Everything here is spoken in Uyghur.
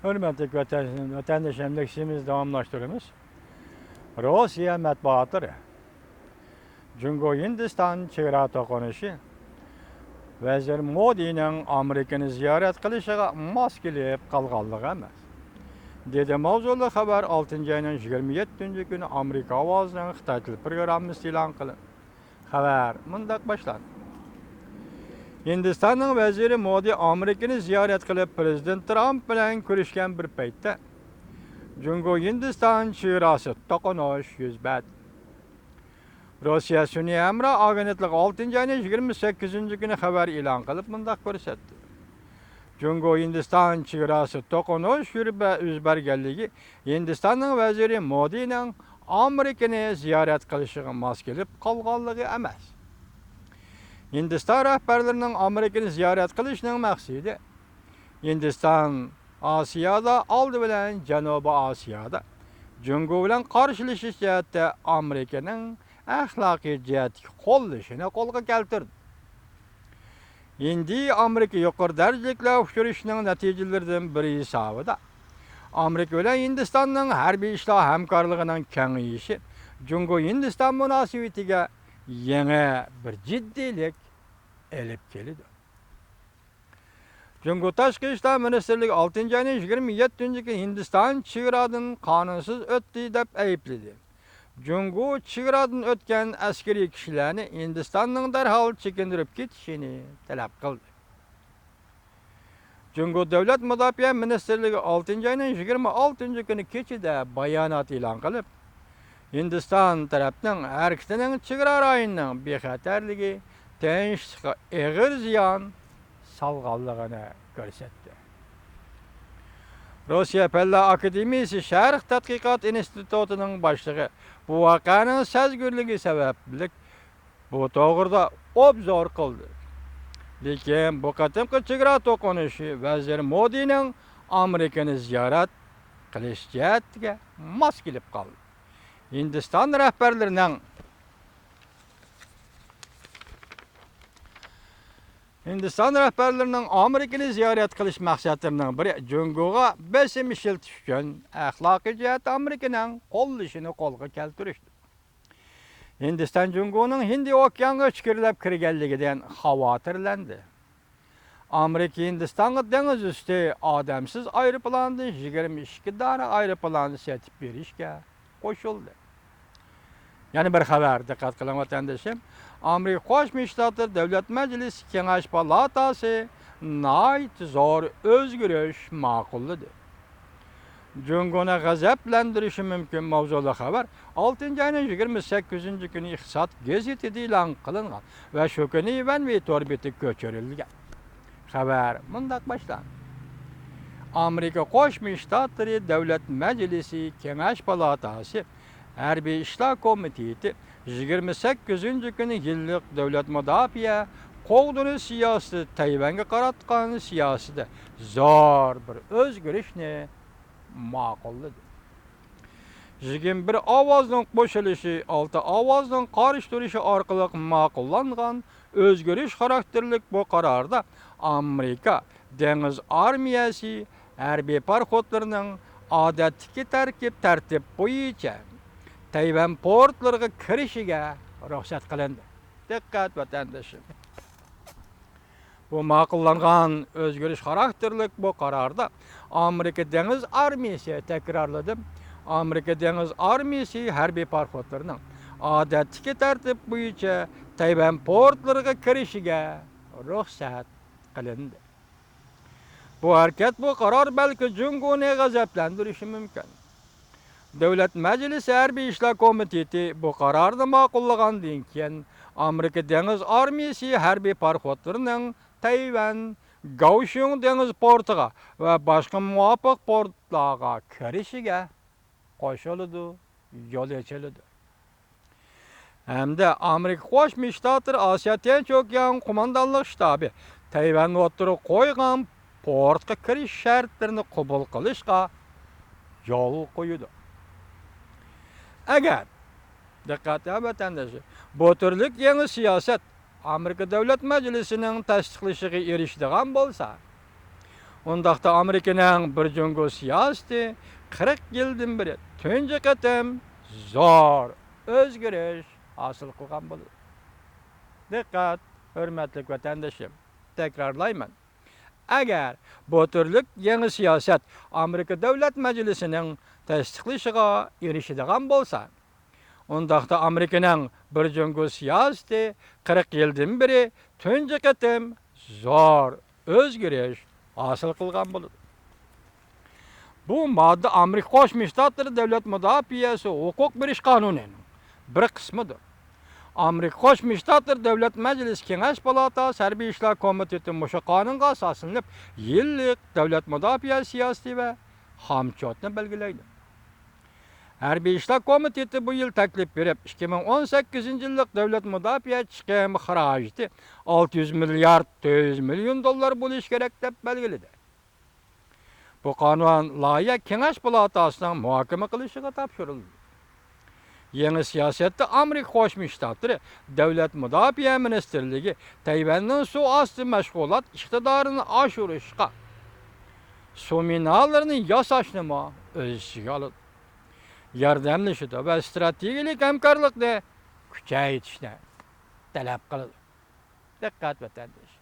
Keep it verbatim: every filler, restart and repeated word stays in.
ھۆرمەتلىك ۋەتەن-، ۋەتەنداش ئەمگەكچىمىز، داۋاملاشتۇرىمىز. روسىيە مەتبۇئاتلىرى جۇڭگو ھىندىستان چېگرا توقۇنۇشى ۋەزىر مودىنىڭ ئامېرىكىنى زىيارەت قىلىشىغا ماس كېلىپ قالغانلىقى ئەمەس، دېدى ماۋزۇلۇق خەۋەر ئالتىنچى ئاينىڭ يىگىرمە يەتتىنچى كۈنى ئامېرىكا ئاۋازىنىڭ خىتاي تىل پروگراممىسى ئېلان قىلىندى. خەۋەر مۇنداق باشلاندى. ھىندىستاننىڭ ۋەزىرى مودى ئامېرىكىنى زىيارەت قىلىپ، پىرېزىدېنت ترامپ بىلەن كۆرۈشكەن بىر پەيتتە، جۇڭگو ھىندىستان چېگراسى توقۇنۇش يۈز بەردى. روسىيە سۈنئىي ھەمراھ ئاگېنتلىقى ئالتىنچى ئاينىڭ يىگىرمە سەككىزىنچى كۈنى خەۋەر ئېلان قىلىپ مۇنداق كۆرسەتتى. جۇڭگو ھىندىستان چېگراسى توقۇنۇش يۈربە-، يۈز بەرگەنلىكى ھىندىستاننىڭ ۋەزىرى مودىنىڭ ئامېرىكىنى زىيارەت قىلىشىغا ماس كېلىپ قالغانلىقى ئەمەس. ھىندىستان رەھبەرلىرىنىڭ ئامېرىكىنى زىيارەت قىلىشىنىڭ مەقسىتى ھىندىستان ئاسىيادا، ئالدى بىلەن جەنۇبىي ئاسىيادا جۇڭگو بىلەن قارشىلىشىش جەھەتتە ئامېرىكىنىڭ ئەخلاقىي جەھەتتىكى قوللىشىنى قولغا كەلتۈردى. ھىندى ئامېرىكا يۇقىرى دەرىجىلىكلەر ئۇچرىشىشىنىڭ نەتىجىلىرىدىن بىرى ھېسابىدا، ئامېرىكا بىلەن ھىندىستاننىڭ ھەربىي ئىشلار ھەمكارلىقىنىڭ كېڭىيىشى جۇڭگو ھىندىستان مۇناسىۋىتىگە يېڭى بىر جىددىيلىك ئېلىپ كېلىدۇ. جۇڭگو تاشقى ئىشلار مىنىستىرلىكى ئالتىنچى ئاينىڭ يىگىرمە يەتتىنچى كۈنى ھىندىستان چېگرادىن قانۇنسىز ئۆتتى دەپ ئەيىبلىدى. جۇڭگو چېگرادىن ئۆتكەن ئەسكىرىي كىشىلەرنى ھىندىستاننىڭ دەرھال چېكىندۈرۈپ كېتىشىنى تەلەپ قىلدى. جۇڭگو دۆلەت مۇداپىئە مىنىستىرلىكى ئالتىنچى ئاينىڭ يىگىرمە ئالتىنچى كۈنى كېچىدە بايانات ئېلان قىلىپ، ھىندىستان تەرەپنىڭ ھەرىكىتىنىڭ چېگرا رايونىنىڭ بىخەتەرلىكى، تىنچلىققا ئېغىر زىيان سالغانلىقىنى كۆرسەتتى. روسىيە پەنلەر ئاكادېمىيىسى شەرق تەتقىقات ئىنستىتۇتىنىڭ باشلىقى بۇ ۋەقەنىڭ سەزگۈرلۈكى سەۋەبلىك بۇ توغرىدا ئوبزور قىلدى. لېكىن بۇ قېتىمقى چېگرا توقۇنۇشى ۋەزىر مودىنىڭ ئامېرىكىنى زىيارەت قىلىش جەھەتتىگە ماس كېلىپ قالدى. ھىندىستان رەھبەرلىرىنىڭ، ھىندىستان رەھبەرلىرىنىڭ ئامېرىكىنى زىيارەت قىلىش مەقسەتلىرىنىڭ بىرى جۇڭگوغا بېسىم ئىشلىتىش ئۈچۈن ئەخلاقىي جەھەتتە ئامېرىكىنىڭ قوللىشىنى قولغا كەلتۈرۈشتۇر. ھىندىستان جۇڭگونىڭ ھىندى ئوكيانغا ئىچكىرىلەپ كىرگەنلىكىدىن خاۋاتىرلەندى. ئامېرىكا ھىندىستانغا دېڭىز ئۈستى ئادەمسىز ئايروپىلاندىن يىگىرمە ئىككى دانە ئايروپىلاننى سېتىپ بېرىشكە قوشۇلدى. يەنە بىر خەۋەر، دىققەت قىلىڭ ۋەتەندىشىم. ئامېرىكا قوشما شتاتلىرى دۆلەت مەجلىسى كېڭەش پالاتاسى ناھايىتى زور ئۆزگىرىش ماقۇللىدى. جۇڭگونى غەزەپلەندۈرۈشى مۇمكىن ماۋزۇلۇق خەۋەر ئالتىنچى ئاينىڭ يىگىرمە سەككىزىنچى كۈنى ئىقتىساد گېزىتىدە ئېلان قىلىنغان ۋە شۇ كۈنى ۋەنۋېي تور بېتىگە كۆچۈرۈلگەن. خەۋەر مۇنداق باشلاندى. ئامېرىكا قوشما شتاتلىرى دۆلەت مەجلىسى كېڭەش پالاتاسى ھەربىي ئىشلار كومىتېتى يىگىرمە سەككىزىنچى كۈنى يىللىق دۆلەت مۇداپىئە قوغدىنىش سىياسىتى تەيۋەنگە قاراتقان سىياسىتىدە زور بىر ئۆزگىرىشنى ماقۇللىدى. يىگىرمە بىر ئاۋازنىڭ قوشۇلۇشى، ئالتە ئاۋازنىڭ قارشى تۇرۇشى ئارقىلىق ماقۇللانغان ئۆزگىرىش خاراكتېرلىك بۇ قاراردا ئامېرىكا دېڭىز ئارمىيەسى ھەربىي پاراخوتلىرىنىڭ ئادەتتىكى تەركىب تەرتىپ بويىچە تەيۋەن پورتلىرىغا كىرىشىگە رۇخسەت قىلىندى. دىققەت، ۋەتەندىشىم! بۇ ماقۇللانغان ئۆزگىرىش خاراكتېرلىك بۇ قاراردا ئامېرىكا دېڭىز ئارمىيىسى، تەكرارلىدىم، ئامېرىكا دېڭىز ئارمىيىسى ھەربىي پاراخوتلىرىنىڭ ئادەتتىكى تەرتىپ بويىچە تەيۋەن پورتلىرىغا كىرىشىگە رۇخسەت قىلىندى. بۇ ھەرىكەت، بۇ قارار بەلكى جۇڭگونى غەزەپلەندۈرۈشى مۇمكىن. دۆلەت مەجلىسى ھەربىي ئىشلار كومىتېتى بۇ قارارنى ماقۇللىغاندىن كېيىن، ئامېرىكا دېڭىز ئارمىيىسى ھەربىي پاراخوتلىرىنىڭ تەيۋەن گاۋشۈڭ دېڭىز پورتىغا ۋە باشقا مۇۋاپىق پورتلارغا كىرىشىگە قوشۇلىدۇ، يول ئېچىلىدۇ. ھەمدە ئامېرىكا قوشما شتاتلىرى ئاسىيا تىنچ ئوكيان قوماندانلىق شتابى تەيۋەن ئوتتۇرىغا قويغان پورتقا كىرىش شەرتلىرىنى قوبۇل قىلىشقا يول قويىدۇ. ئەگەر، دىققەت ۋەتەندىشى، بۇ تۈرلۈك يېڭى سىياسەت ئامېرىكا دۆلەت مەجلىسىنىڭ تەستىقلىشىغا ئېرىشىدىغان بولسا، ئۇنداقتا ئامېرىكىنىڭ بىر جۇڭگو سىياسىتى قىرىق يىلدىن بېرى تۇنجى قېتىم زور ئۆزگىرىش ھاسىل قىلغان بولىدۇ. دىققەت، ھۆرمەتلىك ۋەتەندىشىم، تەكرارلايمەن، ئەگەر بۇ تۈرلۈك يېڭى سىياسەت ئامېرىكا دۆلەت مەجلىسىنىڭ تەستىقلىشىغا ئېرىشىدىغان بولسا، ئۇنداقتا ئامېرىكىنىڭ بىر جۇڭگو سىياسىتى قىرىق يىلدىن بېرى تۇنجى قېتىم زور ئۆزگىرىش ھاسىل قىلغان بولىدۇ. بۇ ماددا ئامېرىكا قوشما شتاتلىرى دۆلەت مۇداپىئەسى ھوقۇق بېرىش قانۇنىنىڭ بىر قىسمىدۇر. ئامېرىكا قوشما شتاتلىرى دۆلەت مەجلىسى كېڭەش پالاتاسى ھەربىي ئىشلار كومىتېتى مۇشۇ قانۇنغا ئاساسلىنىپ يىللىق دۆلەت مۇداپىئە سىياسىتى ۋە خامچوتنى بەلگىلەيدۇ. ھەربىي ئىشلار كومىتېتى بۇ يىل تەكلىپ بېرىپ، ئىككى مىڭ ئون سەككىزىنچى يىللىق دۆلەت مۇداپىئە چىقىم خىراجىتى ئالتە يۈز مىليارد تۆت يۈز مىليون دوللار بولۇشى كېرەك دەپ بەلگىلىدى. بۇ قانۇن لايىھە كېڭەش پالاتاسىنىڭ مۇھاكىمە قىلىشىغا تاپشۇرۇلدى. يېڭى سىياسەتتە ئامېرىكا قوشما شتاتلىرى دۆلەت مۇداپىئە مىنىستىرلىكى تەيۋەننىڭ سۇ ئاستى مەشغۇلات ئىقتىدارىنى ئاشۇرۇشقا، سۇ مىنالىرىنى ياساشنىمۇ ئۆز ئىچىگە ئالىدۇ. ياردەملىشىدۇ ۋە ئىستراتېگىيەلىك ھەمكارلىقنى كۈچەيتىشنى تەلەپ قىلىدۇ. دىققەت، ۋەتەندىشىم!